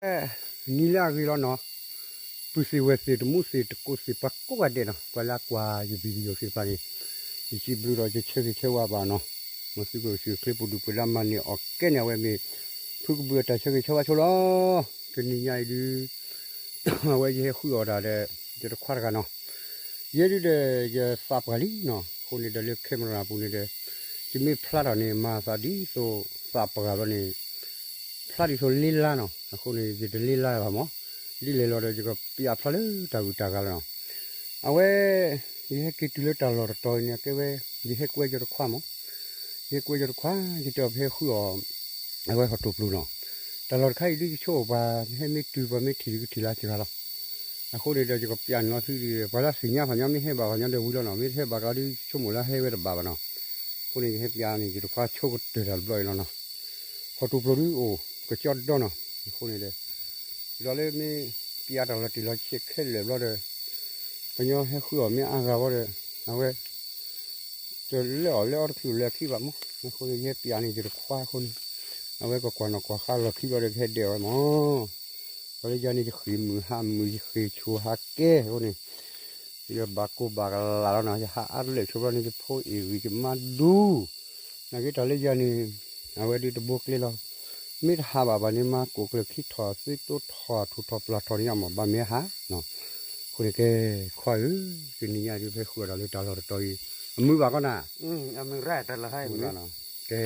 နံၤလၢအဂ့ၤလီၤနီၤ, ပုၢ်သ့ၣ်ဝဲၢ်သ့ၣ်တမူသ့ၣ်တကိးသ့ၣ်ပှၤကိးဂၤဒဲးနီၤ, ပှၤလၢအကွၢ်ယ video သ့ၣ်တဖၣ်န့ၣ်, ယစံးဘျုးဒီးယဆၢဂ့ၤဆၢဝါဘၣ်နီၤ, မ်သုကအိၣ်ဆူၣ်အိၣ်ချ့ ပူၤဒုၣ်ပူၤဒါ မၤန့ၢ်အီၣ်ကဲန့ၣ် အဝဲမ့ၢ် ဖုကဘုးအတၢ်ဆၢဂ့ၤဆၢဝါဆိလီၤ. တနံၤညါအံၤဒုး အဝဲယဟဲဃုအီၣ်တၢ်ဒီး ယတခွါတဂၤနီၤ, ယဲဒုးဒီး ယသးပှၢ်လံနီၤ, အဃိန့ၣ်ဒီးလၢ camera ပူၤန့ၣ်ဒီး ယမ့ၢ်ဖျါထီၣ်န့ၣ် မၤသးဒ်သိးသးပှၢ်ဘျီန့ၣ် ဖျါဒ်သိးလ့လါနီၤ, အဃိန့ၣ် ယတလ့လါဘၣ်မး, ဒ်လဲၣ်လီၤဒီး ယကပျးဖျါလၢတၢ်ဂုၤတၢ်ဂၤလီၤနီၤ. အဝဲ ယဟဲက့ၤတုၤလၢတၢ်လီၢ်တတီၤအံၤန့ၣ် အကဲဝဲ ယဟဲကွဲယတခွါမး, ယဟဲကွဲယတခွါ ယတဲအီၤ ပဟဲဃုအီၣ် အဝဲဟီၣ်တိၢ်ပျိၤနီၤ, တၢ်လီၢ်တခါအံၤဒုးယဆိကမိၣ်ပှၤ မ့ၢ်ဟဲမ့ၢ်တုၤ ပှၤမ့ၢ်ထံၣ်ယကထံၣ်လၢစှၤလီၤ. အဃိန့ၣ်ဒီး ယကပျးန့ၢ်အီၤသုဒ် ပှၤလၢသ့ၣ်ညါပှၤညီ မ့ၢ်ဟဲဘၣ်ပှၤညီဒီးဝံၤလီၤနီၤ, မ့ၢ်တဟဲဘၣ်ကဒီး ယဆိကမိၣ်လၢဟဲဝဲတဘၣ်ဘၣ်နီၤ. အဃိန့ၣ် ယဟဲပျးန့ၣ် ယတခွါဆိကတၢၢ်တၢ်တဘျီအံၤလီၤနီၤ. ဟီၣ်တိၢ်ပျိၤဒုးအိၣ်ကကၠီဒီနီၤ, အဃိန့ၣ်ဒီး ဒီးလၢမ့ၢ်ပျးတၢ်လီၤတံၢ်လီၤဆဲးခဲလၢာ်ဘျီဒီး ပှၤညီဟဲဃုအီၣ်မ့ၢ်အါဂၤဘျီဒီး အဝဲ တလဲၤအီၣ်လဲၤအီတချုး လဲၤအခံဘၣ်မး, အဃိန့ၣ် ယဟဲပျးန့ၢ်ယတခွါအဃိန့ၣ် အဝဲကကွၢ်နီၣ်ကွၢ်ဃါလီၢ်ခံဘျီဒီး ကဟဲဒဲးအီၤမး. ဒီးလၢယၤန့ၣ် ယဃ့ၢ်မုၢ်ဟါမုၢ် ယဃ့ၢ်ဆိၣ်ဟါကဲအဃိန့ၣ် ယဘၣ်ကိၢ်ဘၣ်ကလာ်လီၤနီၤ, ယဟးအါတလၢာ်ဆိဘျီန့ၣ် ယဖိအ့ၣ်ဂံၢ်ယမါဒူ နာ်က့တၢ်လၢယၤန့ၣ် အဝဲဒုးတဘိကျဲလီၤ. မ့ၢ်တဟးဘၣ်ဘၣ်န့ၣ် မၤကိၣ်ကျၢၢ်ခံထီၣ် သုတိထီၣ်ထူၣ်ထီၣ်ပျၢ်ထီၣ်န့ၣ် ယမ့ၢ်ဘၣ်မ့ၢ်ဟးနီၤ. အဃိန့ၣ်ကဲ ခွါဧၢ, တနံၤညါဒုး ပဟဲဃုအီၣ်တၢ်လၢတၢ်လီၢ်တတီၤအံၤ အမုာ်ဘၣ်ကီနၤ, ကဲ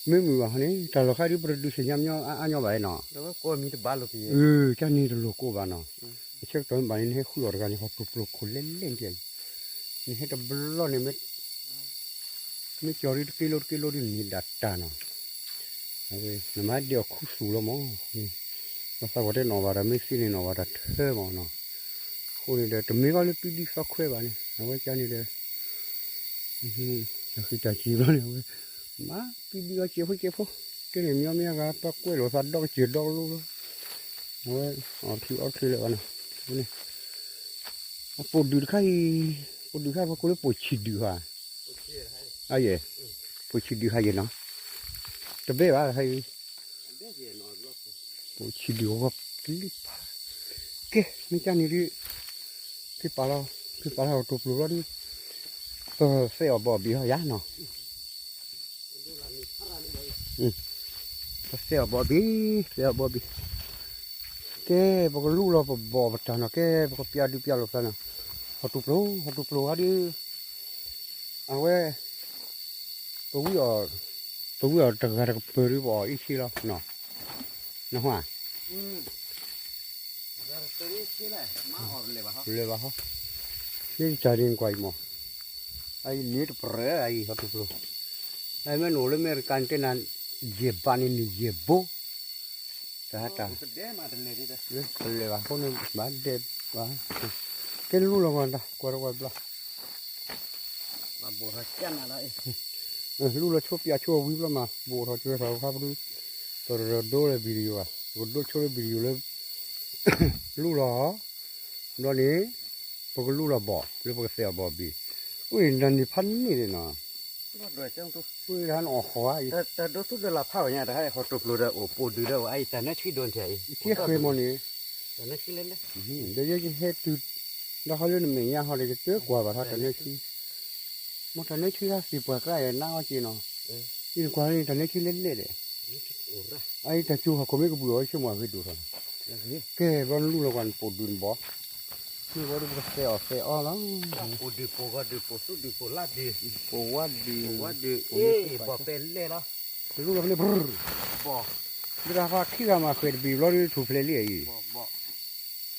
မ့ၢ်မုာ်ဘၣ်ဟီန့ၣ် တၢ်လီၢ်ခါဒုး ပတဒုးသ့ၣ်ညါညီအါညီဘၣ်နီၤ. ကၢ်န့ၣ်တလိၣ်ကိးဘၣ်နီၤ. အဆၢကတီၢ်မ့ၢ်ဘၣ်န့ၣ် နဟဲဃုအီၣ်တဂၤန့ၣ် ဟီၣ်တိၢ်ပျိၤခိၣ်လဲၣ်လဲၣ်န့ၣ် နဟဲတဘျီန့ၣ် မ့ၢ်ကၠီၤဒုးတက့လိတက့လိဒုးန့ၣ်ဒၣ်တၢ်နီၤ. နမၤဒဲးအီၤခူသူၣ်လီၤမး, ဘၣ်သးပှၢ်တဲနီၣ်ဘၣ်တၢ်မ့ၢ်သ့န့ၣ် နီၣ်ဘၣ်တၢ်ထၢမးနီၤ. အဃိန့ၣ်ဒီး တမ့ၢ်ဘၣ်လၢပံဒံသီခွဲဘၣ်န့ၣ် အဝဲကါန့ၣ်ဒီး တၢ်ဃံတၢ်စံၤဘျီန့ၣ် အဝဲ မၤပံဒံအီၤစဲးဖိစဲးဖိ, ကဲန့ၣ် မညီမ့ၢ်အဂၤ ပှၤကွဲးလိာ်သးဒီကစၢၢ်ဒီကလိလီၤ. အဝဲ အီၣ်ထုးအီထံးလၢၤဘၣ်နီၤ, အဃိန့ၣ် အပိာ်ဒုၣ်တခါအံၤ, ပိာ်ဒုၣ်တခါ ပှၤကိးလၢပိာ်ဆံၣ်ဒုၣ်ဧါ, အယဲၢ်, ပိာ်ဆံၣ်ဒုၣ်ဟးယဲၢ်နီၤ, တဘဲဘၣ်တခါအံၤ, ပိာ်ဆံၣ်ဒုၣ်အဂီၢ်ကလံၢ်ဖး, ကဲ မ့ၢ်ကါန့ၣ်ဒုး ဖံပာ်လီၤ, ဖံပာ်လီၤဟီၣ်တိၢ်ပျိၤလီၤဒုး, ပသဲအီၣ်ဘီၣ်ဘံၣ်ဟီယါနီၤ ပသဲအီၣ်ဘီၣ်ဘံၣ်, သဲအီၣ်ဘီၣ်ဘံၣ်, ကဲ ပကလူလီၤပဘီၣ်ပတၢ်နီၤ, ကဲ ပကပျးဒုးပျးလိာ်သးနီၤ, ဟီၣ်တိၢ်ပျိၤ ဟီၣ်တိၢ်ပျိၤဟါဒုး, အဝဲ ပဝံအီၣ်, ပဝံအီၣ်တဂၤတကပၤဒုး ပအီၣ်အ့ၣ်ဆ့လီၤနီၤ, နဟါ လဲၤဘၣ်ဟီ, မ့ၢ်တၢ်ဒ်နကွၢ်အံၤမး, အအံၤန့ၣ်တပြၢအံၤ ဟီၣ်တိၢ်ပျိၤ, အမ့ၢ်နအိၣ်လၢအမဲရကၤန့ၣ် တဲနၤ ယဲၢ်ဘးန့ၣ်န့ၣ် ယဲၢ်ဘိ, တၢ်တၢ်, တလဲၤဘၣ်အဃိန့ၣ် ဘၣ်ဒဲးဘၣ်, ကဲလူလီၤကွၢ်တၢ် ကွၢ်တကွၢ်ဘျီ လူလီၤဆိပျးဆိဝံၤဘျီမး ဘိၣ်ထီၣ်ကၢထီၣ်ခါပဒုး, ပတဒိလၢ video ဘၣ်, ပကဒိဆိလၢ video လၢ လူလီၤ, ဘျီန့ၣ် ပကလူလီၤဘီၣ် လၢပကသဲအီၣ်ဘီၣ်ဘံၣ်, အိၣ်န့ၣ် နန့ၢ်ဖးန့ၢ်ဒၣ်နီၤ, အိၣ်ဒၣ်နအီၣ်ဃီဧါအံၤ, တၢ်ဒိသူၣ်ဒိလၢ်ဖးဝဲညါ တဟါအံၤ ဟီၣ်တိၢ်ပျိၤဒီးအိၣ်ပိာ်ဒုးဒီးအိၣ်အံၤ တၢ်နၢဆှံဒိၣ်ထံးအံၤ, ကဲဃဲမီၢ်န့ၣ်, တၢ်နၢဆှံလဲၣ်လဲၣ်, ဒီးယဲယဟဲတုၤ ဒီးဟီလၢနမဲာ်ညါဟီဒီး ယတကွၢ်ဘၣ်ထီၣ်တၢ်နၢဆှံ, မ့ၢ်တၢ်နၢဆှံဟဲသ့ၣ်ပှၢ်ကျါယဲနါအီၤက့ၤနီၤ, ယကွၢ်န့ၣ် တၢ်နၢဆှံလဲၣ်လဲၣ်ဒီး အအံၤတၢ်ကၠိဟီၣ်ခိၣ်မ့ၢ်ကဘုၣ်အီၤ ယဆိကမိၣ်အဂ့ၤဒိၣ်ထီၣ်, ကဲဘျီနလူလီၤကွၢ်နပိာ်ဒုးနဘီၣ်, မ့ၢ်ဘီဒုးပကသဲအီၣ်သဲအီလီၤ, ပိာ်ဒုးပိာ်ဂီၤဒုးပိာ်သူၣ်ဒုးပိာ်လၢ်ဒုး, ပိာ်ဝါဒုး, ပိာ်ဝါဒုး, ဘီၣ်ပဲလဲၣ်လီၤ, လူလီၤဖဲန့ၣ်, ဘီၣ်, ဒ်တၢ်ဖးခံဂၤမးဃဲၤတဘံၣ်ဘျီဒုးထူၣ်ဖျဲးလံအံၤ, ဘီၣ်,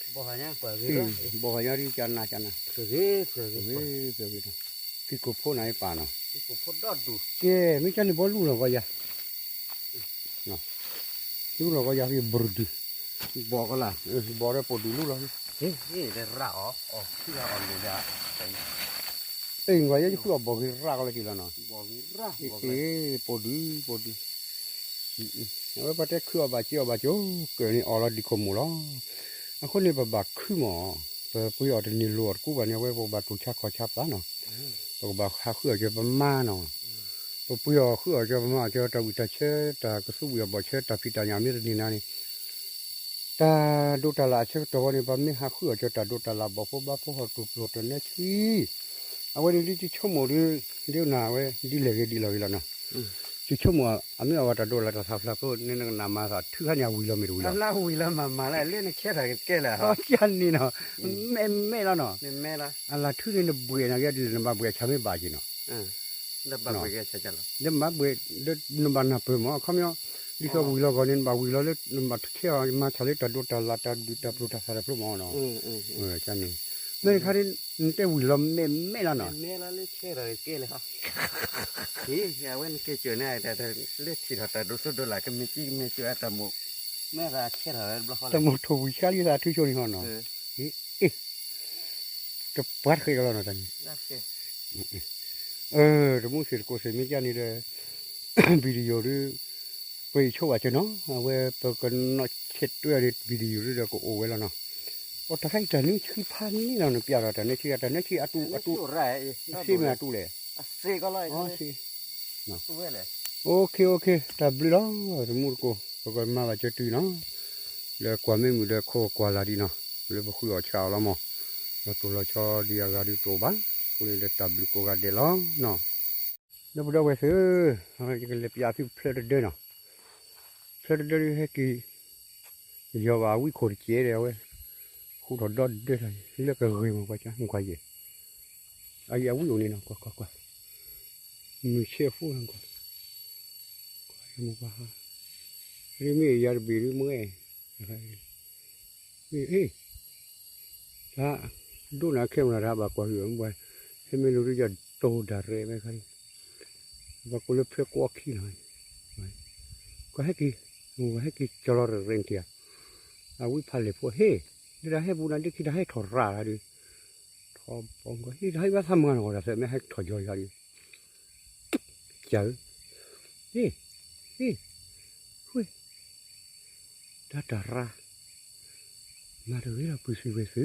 ဘီၣ်ဟါညါ, ဘီၣ်ဟါညါဒုးကနၤကနၤ, ဖျၢၣ်ဂ့ၤ, ဖျၢၣ်ဂ့ၤ, ကံၢ်ကိာ်ဖိနၤအံၤပာ်နီၤ, ကံၢ်ကိာ်ဖိဒီဒူၣ်, ကဲ မ့ၢ်ကါန့ၣ်ဘီလူလီၤကွၢ်ယၤ လူလီၤကွၢ်ယၤဖဲဘြူၤဒုး, ဘီၣ်ကလါ, ဘီၣ်ဒီးပိာ်ဒုးလူလီၤ, ရၣ်အီၤ, အ့ၣ် ကွၢ်ယဲယဃုအီၣ်ဘီၣ်ဂ့ၤရၣ်ကီလၢက့ၤလီၤနီၤ, အ့ၣ် ပိာ်ဒုး ပိာ်ဒုး, အဝဲပှၤတဲခုအီၣ်ဘၣ်စ့အီၣ်ဘၣ်စ့ ကၢၢ်န့ၣ်အီၣ်လီၤဒံးခိၣ်မိၣ်လီၤ, အဃိန့ၣ်ပဘၣ်ခုမီၢ်, ပပှ့ၤအီၣ်တန့ၢ်လိာ်အီၤတကူဘၣ်န့ၣ် အဝဲပကဘၣ်တူၢ်ဆါခီၣ်ဆါပှၤနီၤ, ပကဘၣ်ဟးဃုအီၣ်ကၢပမါနီၤ, ပပှ့ၤအီၣ်ဃုအီၣ်ကၢပမါကၢ တၢ်ဝံၣ်တၢ်ဆၢ တၢ်ကသူဝံၣ်အီၣ်ဘီၣ်ဆၢ တၢ်ဖံးတၢ်ညၣ်မ့ၢ်တန့ၢ်နၤန့ၣ်, တၢ်ဒိးတၢ်လၢ်အဆၢကတီၢ်ဝဲန့ၣ် ပမ့ၢ်ဟးဃုအီၣ်ကၠီတၢ်ဒိးတၢ်လၢ်ဘီၣ်ဖိဘါဖိဟီၣ်တူၢ်ပျိၢ်တၢ်နၢဆံ, အဝဲန့ၣ်ဒ်ယဆိကမိၣ်ဒ်, ဒ်နၤဝဲ ဒ်လဲၣ်ဂ့ၤဒ်လဲၣ်ဂ့ၤလီၤနီၤ, ယဆိကမိၣ် အမ့ၢ်အဝဲတၢ်ဒိးလၢတၢ်သးဖျါဖျိန့ၣ် နကနၣ်မၤသးထုခါန့ၣ် အဝံၤလီၤမ့ၢ်တဝံၤလီၤ, အလၢဝံၤလီၤမၤမၤလၢ လၢနဆဲထီၣ်ကဲလၢၤဟီ, ကန့ၣ်နီၤ, မဲာ်မဲာ်လီၤနီၤ, အလၢထုန့ၣ်နဘှဲးနၤကဲဒ်လဲၣ် နဘၣ်ဘှဲးဆၣ်မ့ၢ်ဘၣ်က့ၤနီၤ နဘၣ်ဘှဲး, နဘၣ်ဘှဲးဒီးနဘၣ်နၢ်ပၢၢ်မး အခီပညီ, ဒ်သိးဝံၤလီၤဂီၢ်န့ၣ် နဘၣ်ဝံၤလီၤလၢ နဘၣ်ထုးဆဲးအီၤမၤဆၣ်လၢတၢ်ဒိးတၢ်လၢ်တၢ်ဒုးတၢ်ပျိၢ်တၢ်သးတၢ်ဖျိမးနီၤ, န့ၣ်, မ့ၢ်တခါဒ်, နတဲဝံၤလီၤမဲာ်မဲာ်လီၤနီၤ, အဝဲနကဲကၢၤန့ၣ်, လၢထံၣ်ထီၣ်တၢ်ဒိးစိဒိးလၢ်ကမ့ၢ်ကံကမ့ၢ်ကၢၤအတၢ်မိၣ်, မ့ၢ်သးဆဲထီၣ်ဝဲတဘျီဃီလၢ, တၢ်မိၣ်ထိၣ်ဝံၤဆါလံသးထုဆိန့ၣ်ဟီနီၤ, အ့ တပှၤတဃ့ကလီၤနီၤတၢ်န့ၣ်, တမူသ့ၣ်တကိးသ့ၣ်မ့ၢ်ကၢ်န့ၣ်ဒီး, video ဒ်, ပှဲၤယဆိဘၣ်ကၢနီၤ အဝဲပကနီၢ်ဆဲးတွဲအီၤန့ၣ် video ဒ်ဒီးကအိၣ်ဝဲလီၤနီၤ, အိၣ်တၢ်ခါအံၤတၢ်နၢဆံဖးန့ၣ်လီၤ နပျဲဒီးတၢ်နၢဆံ တၢ်နၢဆံအတူၢ်အတူၢ်, အစ့မ့ၢ်အတူၢ်လဲၣ် OK OK တၢ်ဘျုးလီၤ တမူတကိး ပကမၤဘၣ်ကၢတုၤနီၤ, လၢကွၢ်မ့ၢ်မုာ်ဒီးခိးကွၢ်လၢ်ဒံးနီၤ, လၢပဃုအီၣ်ဆှၣ်အီၣ်လီၤမး, ဒီးတိၢ်လီၤဆီဒံးအဂၤဒ်တအိၣ်ဘၣ်, အဃိန့ၣ်ဒီးတၢ်ဘျုးကိးဂၤဒဲးလီၤနီၤ, ဒီပုၢ်ဒီဝဲၢ်သ့ၣ်ဧၢ, ယကလဲၤပျးသုဖျၢၣ်တဒၢနီၤ, ဖျၢၣ်တဒၢဒ်ဟဲက့ၤ ယီၤဘၣ်အဝံခိၣ်တကဲဒီးအဝဲ, ဃူထီၣ်ဒီဒၢတၢ် လၢကဂ့ၤမးပှၤကၢ်မုၢ်ခွါယဲၢ်, အအံၤအဝံအိၣ်န့ၣ်နီၤ ကွၢ်ကွၢ်ကွၢ်, မုၢ်ဆဲးဖိကွၢ်, ကွၢ်ယမိၢ်ပှၢ်ဟါ, မ့ၢ်ယၤတဘ့ၣ်ဒ်မ့ၢ်, မ့ၢ်အ့ၣ်, တၢ်, ဒိၣ်နၤခဲမုၢ်နၤတၢ်ဘၣ်ကွၢ်ဟုၣ်မ့ၢ်, ဟဲမ့ၢ်လိၤဒ်ယၤတိၢ်ဒၣ်ရဲၣ်မ့ၢ်ခါ, ဘၣ်ကိးလၢဖျၢၣ်ကွီၢ်ခံနီၤ, ကွၢ်ဟဲက့ၤ, ကွၢ်ဟဲက့ၤကၠီလီၤရဲၣ်ရဲၣ်နထံၣ်ဧါ, အဝံဖးလဲၢ်ဖိဟ့ၣ်, ဒ်တၢ်ဟဲပူၤနၤဒ်ခံတၢ်ဟဲထီၣ်ရၤတၢ်ဒ်, ထီၣ်ဘီကွၢ်ဟ့ၣ်တၢ်ဟဲဘၣ်သးမၤနီၢ်ဂီၤတၢ်သၢမ့ၢ်ဟဲထီၣ်ယီၤယၤဒ် ကၢ်ဧၢ, ဟ့ၣ်, ဟ့ၣ်, ဝ့ၢ်, တၢ်တၢ်ရၤ, မၤတဂ့ၤလီၤပုၢ်သံၣ်ဝဲၢ်သု,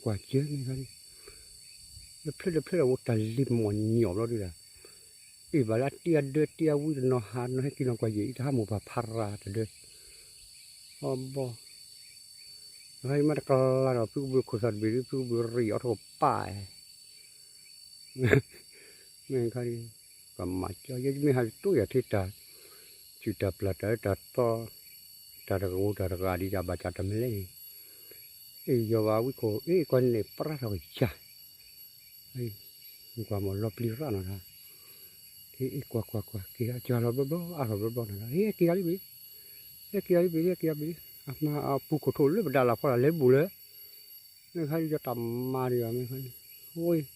ကွၢ်ကၢမ့ၢ်ခါန့ၣ်, လၢဖျၢၣ်လၢဖျၢၣ်ဒီးအိၣ်တၢ်လံၤမီၢ်ညီၣ်ဘျီဒုဒီး, အ့ၣ်ဘၣ်လၢတံၢ်အဒၢတံၢ်အဝံတနီၤဟးနီၤဟဲက့ၤနီၤကွၢ်ယဲၢ်အံၤတၢ်ဟးမိၢ်ပှၢ်ဖးရၤတဒၢ အဘီ, နဟဲမ့ၢ်တကလၤဒီးဖုကဘုးခိၣ်သးတဘ့ၣ်ဒ် ဖုကဘုးရံၣ်အီၣ်ထီၣ်ပၢ်, မ့ၢ်ခါဒ်, ပှၤမၤကၠီယဲမ့ၢ်ဟးတတိၢ်ယၤထဲတၢ်, စုၣ်တၢ်ပျၢ်တၢ်အၢတၢ်သီ, တၢ်တဂိၤတၢ်တဂၤဒ်တၢ်ဘၣ်တၢ်တမလဲၣ်န့ၣ်, အ့ၣ်ယီၤဘၣ်ဝံခိၣ် အ့ၣ်ကွၢ်န့ၣ်ပရၢ်ထီၣ်ကစၢ် ကွၢ်မီၢ်လီၤပျံၤရၣ်နီၤတၢ်, ဟ့ၣ်ကွၢ်ကွၢ်ကွၢ် က့ၤအကၢ်လီၤဘျီဘျီ အါလီၤဘျီဘျီနီၤတၢ် ဟ့ၣ်က့ၤဂၤလံဘ့ၣ်, ဟ့ၣ်က့ၤဂၤလံဘ့ၣ် ဟ့ၣ်က့ၤဂၤလံဘ့ၣ် အမါအပူၤခိၣ်ထိၣ်လၢပဒၣ်လၢဖီလာ်လဲၤဘူၣ်လၢ, မ့ၢ်ခါဒ်ယတၢ်မၤဒံးဘၣ်မ့ၢ်ခါဒ်, ဝ့ၢ်,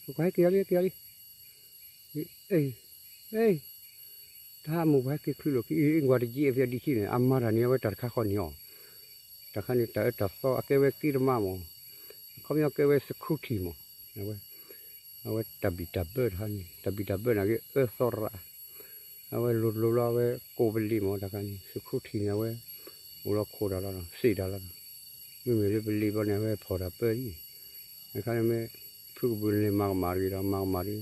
ကွၢ်ဟ့ၣ်က့ၤဂၤလံ ဟ့ၣ်က့ၤဂၤလံ, အ့ၣ်, အ့ၣ် တၢ်မိၢ်ပှၢ်ဟဲက့ၤချုးလိာ်ခံအံၤ ကွၢ်တယံာ်အဖျဲၣ်ဒံးခံန့ၣ် အမါတၢ်န့ၣ် အဝဲတၢ်တခါဃီန့ၣ်အီၤ, တၢ်ခါန့ၣ် တၢ်အၢတၢ်သီအကဲဝဲက့တမါမး, အခီပညီကဲဝဲ security မး, အဝဲ, အဝဲတၢ်ဘံၣ်တၢ်ဘၢတခါန့ၣ် တၢ်ဘံၣ်တၢ်ဘၢနာ်က့ အၢသီရး, အဝဲလိၤလိၤလီၤ အဝဲကိးပလံၤမး တၢ်ခါန့ၣ် security န့ၣ် အဝဲ, အိၣ်လီၤခိၣ်တၢ်လီၤ သ့ၣ်တၢ်လီၤ, မ့မ့ၢ်လၢပလံၤဘျီန့ၣ် အဝဲဖီၣ်တၢ်ပၢဒ်, တခါန့ၣ်မ့ၢ်, ဖုကဘုးလဲၤမၤကမၣ်တဂ့ၤဒီး မၤကမၣ်ဒ်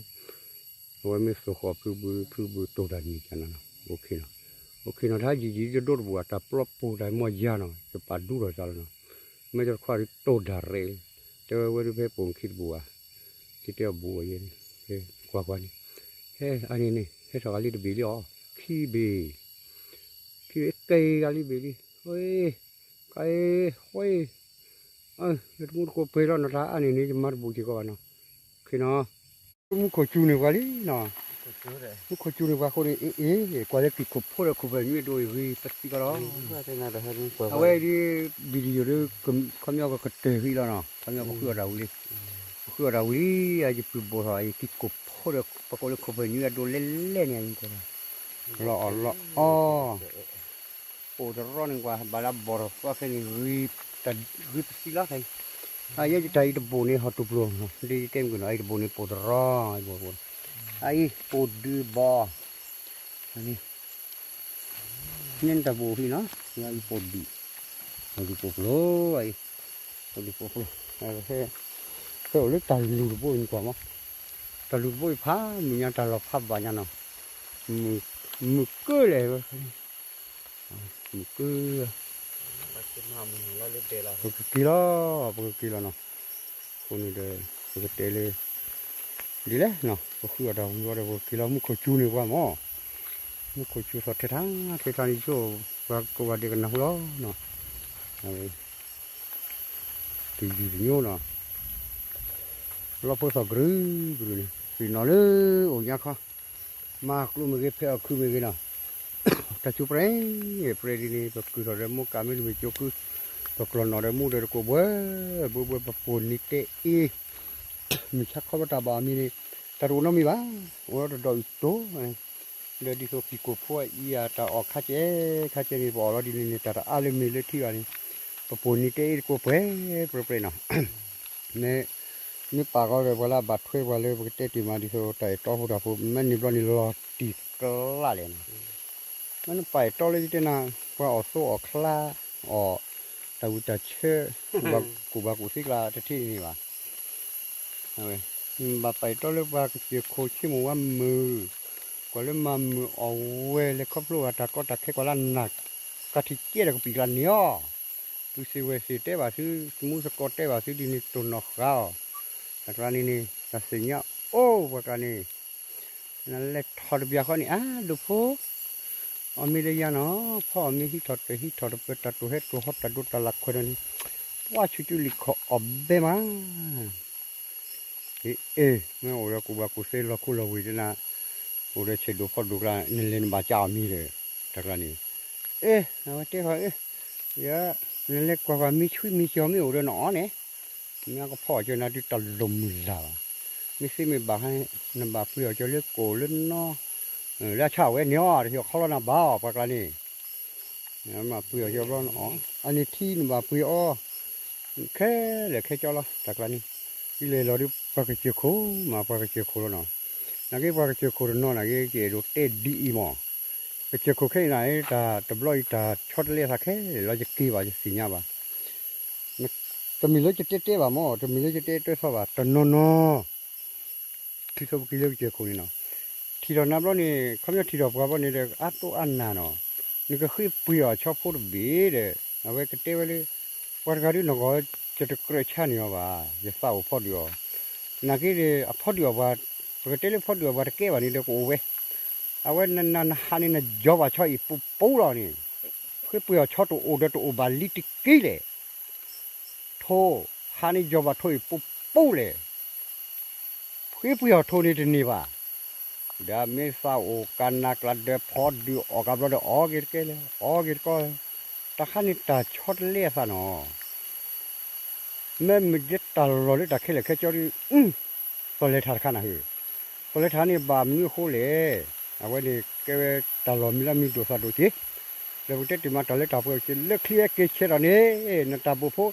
အဝဲမ့ၢ်သိၣ်ဃီၣ်ဖုကဘုး ဖုကဘုးတိၢ်တၢ်န့ၣ်ကနီၤ, အိၣ်ခ့နီၤ, အိၣ်ခ့နီၤ တၢ်ယံာ်ယံာ်တဒိတဘူၣ် တၢ်ပျီပူၤတၢ်မီၢ်ယၤနီၤ ယပာ်ဒူထီၣ်သးလီၤနီၤ, မ့ၢ်တခွါဒ်တိၢ်ဒၣ်ရဲၣ်လံ, တဲဝဲဝဲဒ်ဖဲပိာ်မုၣ်ခံတဘူၣ်ဧါ, ကတဲအီၤဘူၣ်အီၤယဲန့ၣ်, ကွၢ်ကွၢ်န့ၣ်, ဟဲအါန့ၣ်န့ၣ် ဟဲထီၣ်ဂၤလံတဘ့ၣ်လံအီၤ, ခံဘ့ၣ်, ခံဘ့ၣ်ကဲဂၤလံဘ့ၣ်လံ, ဝ့ၢ်, ကဲ, ဝ့ၢ် လၢတမူတကိးပှဲၤလီၤနီၤ တၢ်အါန့ၣ်န့ၣ် ယမၤတဘူၣ်စ့ၢ်ကီးဘၣ်နီၤ, ခ့နီၤ, မူခိၣ်စူၤန့ၢ်ပှၤလံနီၤ, မူခိၣ်စူၤန့ၢ်ပှၤအဃိန့ၣ် အ့ၣ်အ့ၣ် ကွၢ်လၢကံၢ်ခိၣ်ဖိဒီးခိၣ်ဖၢၣ်ညွံအဒိအံၤဂ့ၤပသံကီးလီၤ, အဝဲဒ် video ဒ် ခီပညီကကတၢၢ်ဃံလီၤနီၤ ခီပညီပဃုအီၣ်တၢ်ဝံၤလံ, ပဃုအီၣ်တၢ်ဝံၤလံ ယပုၢ်ဘိၣ်ထီၣ်အံၤ ကံၢ်ခိၣ်ဖိဒီးပကိးလၢခိၣ်ဖၢၣ်ညွံအဒိလဲၣ်လဲၣ်န့ၣ် လီၤအီၣ်လီၤအီ ပိာ်တရီန့ၣ်ကွၢ် ဘၣ်လၢဘီၣ်ထီၣ်သီခဲန့ၣ် ဂ့ၤပသံလီၤခဲအံၤ, အယဲယတၢ်အံၤတဘိၣ်န့ၣ် ဟီၣ်တူၢ်ပျိၢ်နီၤ ဒ်ယတဲမုၢ်ကနီၤ အံၤတဘိၣ်န့ၣ် ပိာ်တရီ, အံၤပိာ်ဒုဘီ, န့ၣ်တၢ်ဘိၣ်ဟံၣ်နီၤ အံၤပိာ်ဒု, ပိာ်ဒုပိာ်ပျိၢ်အံၤ, ပိာ်ဒုပိာ်ပျိၢ်, ဖဲအိၣ်လၢတၢ်လူၢ်တဘိအံၤကွၢ်မး, တၢ်လူၢ်တဘိအံၤဖးမုၢ်ညါတၢ်လီၢ်ဖးဘၣ်ညါနီၤ, မုၢ်ကၢလဲၣ်ဝဲ မုၢ်ကၢ ပကက့ၤလီၤ, ပကက့ၤလီၤနီၤ. အဃိန့ၣ်ဒီး ပကတဲလၢ ဒ်လဲၣ်နီၤ, ပဃုအီၣ်တၢ်ဝံၤဝဲဒီး ပကက့ၤလီၤ မူခိၣ်စူၤန့ၣ်ပှၤမၢ်, မူခိၣ်စူၤသီၣ်ထဲထါ ထဲထါန့ၣ်ဆိ ပှၤကိးဂၤဒဲးကနၢ်ဟူလီၤနီၤ. အဝဲ တယုၢ်တညိနီၤ, လီၢ်ဖိသီၣ်ကရူၢ်ကရူၢ်န့ၣ် သ့ၣ်နီၣ်လၢအိၣ်ညါခီ, မၤကျိမ့ၢ်ဂ့ၤ ဖဲအီၣ်ခုမ့ၢ်ဂ့ၤနီၤ, တၢ်စူၤပြဲပြဲဒ်န့ၣ် ပကုၢ်ထီၣ်ဒီး မိၢ်ကးမ့ၢ်တမ့ၢ်ကၠိခု, ပကျီၢ်နီၣ်ဒီးမူဒီးတကိးဘှဲ, ဘှဲဘှဲ ပပိာ်နံၤတဲအ့ မုၢ်ဆါခီပတၢ်ဘၣ်အီၤမံၤန့ၣ် တၢ်တအိၣ်နီတမံၤဘၣ်, အိၣ်ဒီးတဒီးအံၤတိၤ, ဒီးဒ်သိးဖံးကိာ်ဖိအံၤ အတၢ်အီၣ်ခါကဲခါကဲန့ၣ် ပအီၣ်လီၤဒ်န့ၣ်န့ၣ် တၢ်တအါလၢမ့ၢ်လၢထံဘၣ်န့ၣ် ပပိာ်နံၤတဲအ့တကိးပှဲၤပြဲပြဲနီၤ. မ့ၢ် မ့ၢ်ပာ်ဃီဒီးပှၤလၢအဘၣ်ထွဲပှၤလၢပကတဲတ့ၢ်မးဒ်သိးတၢ်အဲၣ်တီဖိတၢ်ဖိ မ့ၢ်န့ၣ်ဘျီန့ၣ်လီၤတံၢ်ကျါလဲၣ်နီၤ. မ့ၢ်နပာ်အဲၣ်တီလၢယတဲနၤ ပှၤအီၣ်သိအီၣ်ချါ အီၣ် တၢ်ဝံၣ်တၢ်ဆၢ ကူၣ်ဘၣ်ကူၣ်သ့ကျါတထံၣ်န့ၣ်ဘၣ်. အဝဲ ဘၣ်ပာ်အဲၣ်တီလၢပှၤကစၢၢ်ခိၣ်ဆ့မိၣ်ဝါမုၢ်, ကွၢ်လၢမၤမုၢ်အီၣ်ဝဲလဲၤခီဖျိဘၣ်တၢ်ကီတၢ်ခဲကွၢ်လၢနၢ်ကထံၣ်ကဲဒီးကပံာ်ကျါန့ၣ်အီၤ, သုစ့ဝဲၤစ့တဲဘၣ်သု သမူသကိးတဲဘၣ်သုဒ်န့ၣ်တိၢ်နီၣ်ဃာ်အီၤ, တၢ်ကျါန့ၣ်န့ၣ် တၢ်သ့ၣ်ညါအိၣ်ပှၤကျါန့ၣ် နလဲၤထီၣ်တဘျီဃီန့ၣ် အါ ဒိၣ်ဖိ အီၣ်မ့ၤဒီးယၤနီၤ, ဖီအီၣ်မ့ၤဟံးထီၣ်တၢၢ်ဟံးထီၣ်တပၢၤ တၢ်တိၢ်ဟဲတိၢ်ဟီတၢ်ဒိတၢ်လၢ်ခွဲးဒီးန့ၣ် ပှၤဆူၣ်ကၠူလံၤခီၣ်အီၣ်ဘဲမး. အ့ အ့ မ့ၢ်အိၣ်ဒီးကူၣ်ဘၣ်ကူၣ်သ့လီၤခိလီၤဝ့ၤတနၤ, အိၣ်ဒီးဆဲးဒိၣ်ဖီဒိၣ်ကျါ နလဲၤနဘၣ်ကၢအီၣ်မ့ၤဒီး တၢ်ကျါန့ၣ်, အ့ အဝဲတဲဃီ အ့ ယ နလဲၤကွၢ်ကွၢ်မ့ၢ်ဆှံမ့ၢ်ကၠီမ့ၢ်အိၣ်ဒီးနအီၣ်န့ၣ်, မ့ၢ်ကဖီအီၣ်ကၠီနၤဒုးတၢ်လိၣ်မုၢ်လၢ်ဘၣ်, မ့ၢ်သ့မ့ၢ်ဘၣ်ဟါ နဘၣ်ပှ့ၤအီၣ်ကၠီလၢကိၣ်လၢနီ လၢအဆၣ်ဝဲန့ၣ်အီၤ တဟ့ၣ်အီၣ်ခီလီၤနၤဘၣ်အီၤ ပှၤကျါန့ၣ် မၤပှ့ၤအီၣ်ကၠီဘျီနအီၣ်, အန့ၣ်ထံနဘၣ်ပှ့ၤအီၣ်, ခဲလၢာ်ခဲကၠီလီၤ တၢ်ကျါန့ၣ်, ဒ်လဲၣ်လီၤဒုး ပှၤကစၢၢ်ခိၣ်မး ပှၤကစၢၢ်ခိၣ်လီၤနီၤ, နာ်က့ပှၤကစၢၢ်ခိၣ်တနီၤနာ်က့ ယအဲၣ်ဒိးတဲဒ်အံၤမး, ကစၢၢ်ခိၣ်ခဲအံၤန့ၣ် တၢ်တဘျီအံၤတၢ်ဆီတလဲအသးခဲလၢာ်လီၤ ယက့ၤဘၣ်ယသ့ၣ်ညါဘၣ် တမ့ၢ်လၢယတဲတဲဘၣ်မး တမ့ၢ်လၢယတဲတဲသီဘၣ် တနီၤနီၤ ထံသိပကံလၢကစၢၢ်ခိၣ်န့ၣ်နီၤ, ထံၣ်ထီၣ်နၤဘျီန့ၣ် ခီပညီထံၣ်ထီၣ်ပှၤဘျီန့ၣ်ဒီး အါတိၢ်အါနၢ်နီၤ, နကဃ့ပှ့ၤအီၣ်ဆီဖိတဘ့ၣ်ဒီး အဝဲကတဲဝဲလၢ ပှၤတဂၤဒုးနီၢ်ကီၢ် ယတကြၢးဆါန့ၢ်အီၤဘၣ် ယသးအိၣ်ဖီဒုးအီၤ, နာ်က့ဒီး အဖီဒုးအီၣ်ပှၤ ပကတဲလၢဖီဒုးအီၣ်ပှၤတကဲဘၣ်န့ၣ်ဒီးကအိၣ်ဝဲ, အဝဲနနဟးန့ၣ် နယီၤဘၣ်ဆီအံၤပူၤပူၤလီၤန့ၣ်, ဃ့ပှ့ၤအီၣ်ဆီတအိၣ်ဒီးတအိၣ်ဘၣ်လံတက့ၢ်လဲၣ် ထိၣ်, ဟးန့ၣ်ယီၤဘၣ်ထိၣ်အံၤပူၤပူၤလဲၣ်, ဃ့ပှ့ၤအီၣ်ထိၣ်န့ၣ်တန့ၢ်ဘၣ်, ဒီးမ့ၢ်သးအိၣ်ကနၣ်ကျါဒီးဖီဒုးအီၣ်ကဘျီဒီးအီၣ်က့ၤတကဲလၢ အီၣ်က့ၤတကီၢ်လၢ, တၢ်ခါန့ၣ်တၢ်ဆီတလဲအသးနီၤ မ့ၢ်မ့ၢ်ယတၢ်လီၢ်လၢတၢ်ခဲလၢာ်ခဲဆ့ဒီး သီၣ်လဲၤထၣ်တခါနၤဧၢ, သီၣ်လဲၤထၣ်န့ၣ်ဘၣ်မနုၤအဃိလဲၣ်, အဝဲန့ၣ်ကဲဝဲတၢ်လီၢ်မံၤလၢမံၤဒိၣ်သၣ်ဒိၣ်က့ၤ, ဒီးပကတဲတ့ၢ်မးတၢ်လၢတၢ်ပှဲၤက့ၤလၢချံအက့ၤဆဲးထီၣ်န့ၣ်, နတၢ်ဘိၣ်ဖိ,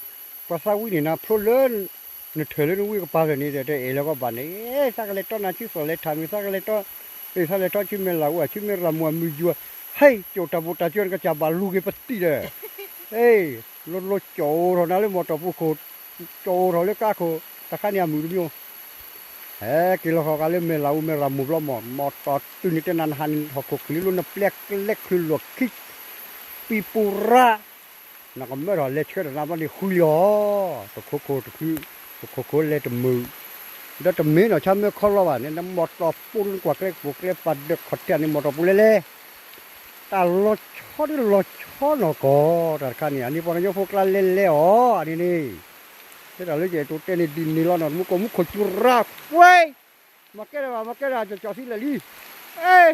ပှၤသးဝံန့ၣ်နဖျိလၢ နထၢၣ်လၢနဝံကပၤလၢာ်န့ၣ်ဒီး တအဲၣ်လၢၤကီးဘၣ်န့ၣ်, သးကလဲၤတီနၤဆူသီၣ်လဲၤထၣ်မ့ၢ် သးကလဲၤတီ, သးလဲၤတီဆူမဲၢ်လးအူအဆူမဲၢ်ရၤမူအမုၢ်ယွၤ, ဟဲကၠိၣ်တၢ်ဘိၣ်တၢ်စၢၤနကစၢ်ဘၣ်လူၤက့ၤပသံၣ်ဒီး အ့, လိၤလိၤကၠီၣ်ထီၣ်နၤလၢမီၢ်တီၢ်ပူၤခိၣ်, ကၠီၣ်ထီၣ်လၢကါခိၣ်, တၢ်ခါန့ၣ်အမုၢ်တမံၤ, ဟဲက့ၤလီၤဃီၤကါလၢမဲၢ်လးအူမဲၢ်ရၤမူဘျီမီၢ်, မီၢ်တီၢ်တုၤန့ၣ်တဲနၤနဟးန့ၣ် ဟီၣ်ခိၣ်ချံလၢနပျဲကျဲချုးလိာ်ခံ ပံပူၤရၣ် နကမၢထီၣ်လဲၤဆှၢထီၣ်နၤဘျီန့ၣ်ဃုလီၤ, တခိခိၣ်တခု, တခိခိၣ်လဲၤတမုာ်, ဒီးတမ့ၢ်နီၢ်ဆါမၢခီလီၤဘၣ်န့ၣ် နမီၢ်တီၢ်ပူၤနကွၢ်ကျဲကပိာ်ကျဲပာ်ဒၢးခီၣ်ထံးန့ၣ် မီၢ်တီၢ်ပူၤလဲၤလဲၤ, တၢ်လီၤဆီဒ်လီၤဆီနီၢ်ကီၢ် တၢ်တခါန့ၣ် အန့ၣ်ပှၤကညီဖိကျါလဲၤလဲၤအီၤ အန့ၣ်န့ၣ်, တဲတၢ်လၢယအဲၣ်ဒိးတဲန့ၣ်ဒ်န့ၣ်လီၤနီၤ မူခိၣ်မူခိၣ်စူၤရၣ်ကွဲ မၤကဲဒၣ်ဘၣ် မၤကဲဒၣ် ကၠီၣ်သံလၢာ်လံ, အ့